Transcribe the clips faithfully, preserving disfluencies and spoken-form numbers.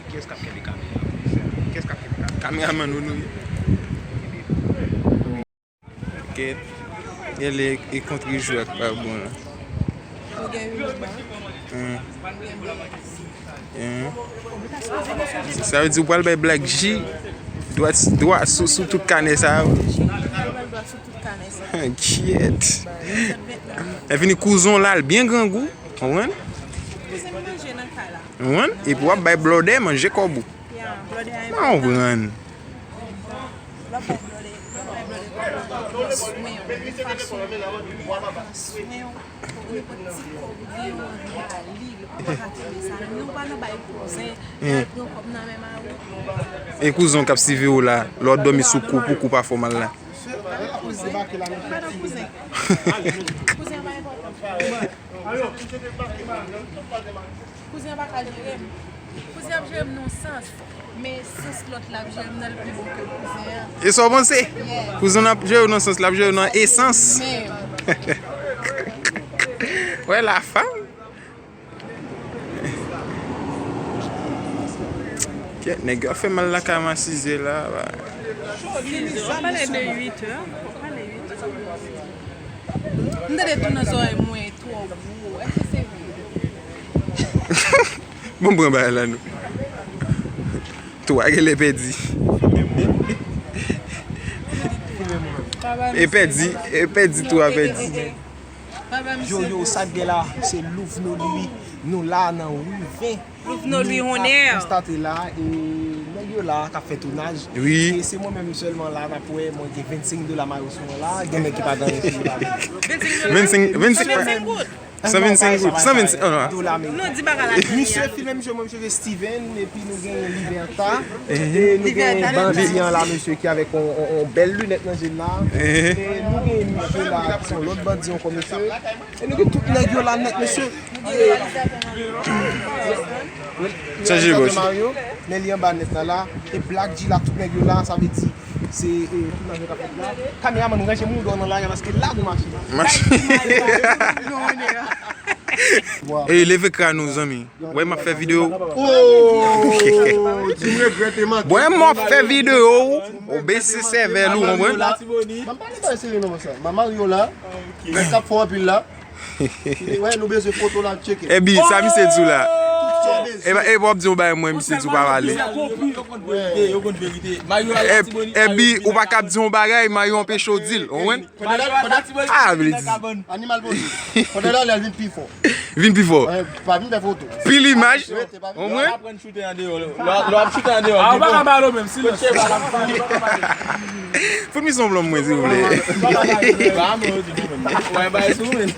Kiyès k ap kenbe kamera? Kiyès k ap kenbe kamera? Kameramann ou nou ye? Kèt. Gade e kontre jou ak pa bon la. Ou gen yon ba. Hein. Hein. Sa vle di ou pral bay Black G dwat, dwat sou, sou tout kanè sa yo. Kiyèt. Lè fini kouzon la, l byen grangou. Konprann? Konprann? Epi w ap bay blòdè manje kòb ou. Mwen konprann. E kouzen w k ap siveye w la, lè w dòmi sou kou pou kou pa fè w mal la. Kouzen an pa ka jere m. Kouzen an pa ka jere m. Kouzen ap jere m nan sans, men sans lòt la ap jere m nan l pi bon ke kouzen an. E sa w panse? Kouzen an ap jere w nan sans, l ap jere w nan esans. Wè la fanm. Kèt, nèg yo ap fè mal lakay masize la. Pale de uit è. Pale uit è. M tande tou nan zòrèy mwen twò gwo. Èske se vre? Bon, pran bagay la nou. Twa genlè pèdi. E pèdi, e pèdi twa pèdi. Yo, yo, sa k gen la, se Louvno Louis. Nou la nan ri ven. Louvno Louis Honner. Konstate la, e nèg yo la k ap fè tounaj. Wi. E se mwen menm sèlman la, n ap wè, mwen gen vennsenk dola mayo sou mwen la, gen nèg ki pa gen anyen sou yo la. Vennsenk, vennsenk. San vennsenk goud. San vennsenk goud. San vennsenk, oh, non. Dola ameriken. Non, di bagay la. Misye filme, misye, mwen, misye se Steven, epi nou gen Liberta. E nou gen bandi an la, mesye, ki avèk on, on, on bèl linèt nan je l la. E nou gen misye la, ki se yon lòt bandi ankò, mesye. E nou gen tout nèg yo la nèt, mesye. Chanje bòs. Mario, men li anba nèt la la. E Black G la, tout nèg yo la, sa vle di, se, e, tounaj yo k ap fèt la. Kameramann, ranje mouda w nan lari a, paske la nou mache. Mache. E leve kràn ou, zanmi. Wè, m ap fè videyo. Oh! Ti regrèt e manke. Wè, m ap fè videyo. Ou bese sèvèl ou, konprann? Ban m pale bagay serye non, sa. Ban Mario la. Nèg k ap fè anpil la. Wè, nou bezwen foto la, tcheke. Ebi, sa misye di w la? Tout sa w bezwen. Ebi, ebi, w ap di yon bagay, mwen, misye di w pa pale. Yo konn verite, yo konn verite. Mario Alciboni. Ebi, ou pa kab di yon bagay, Mario anpeche w di l, ou konprann? Ah, vle di. Animal bandi. Pandan l ale, al vin pi fò. Vin pi fò. Pa vin fè foto. Pi limaj. Omwen. Aprann choute andeyò. Lè w ap choute andeyò. Ah, ou pa ka pale menm, silans. Fout misyon blan mwen, silvouplè. Ba mwen, yo di mwen. Wè, bay sou mwen.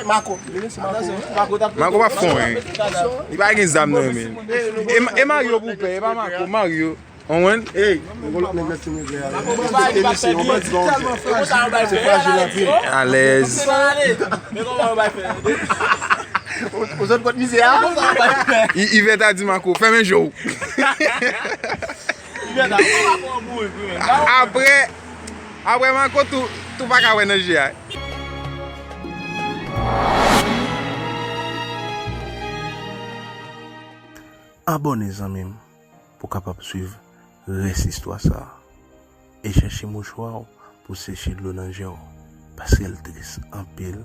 Mako. Mako pa fon, hein. Li pa gen zam nan men. E, e Mario pou pè, e pa Mako, Mario. Konprann? Hey, yon lòt nèg nan ti regle a. Se Elisye, yon bandi bandi. Se frajil anpil. Alèz. Ou sot kot mizè a? I- Ivèt a di Mako, fèmen je w. Apre, apre Mako tou, tou pa ka wè nan je a. Abòne zanmi m pou w kapab swiv rès istwa sa a. E chèche mouchwa w pou seche dlo nan je w, paske l tris anpil.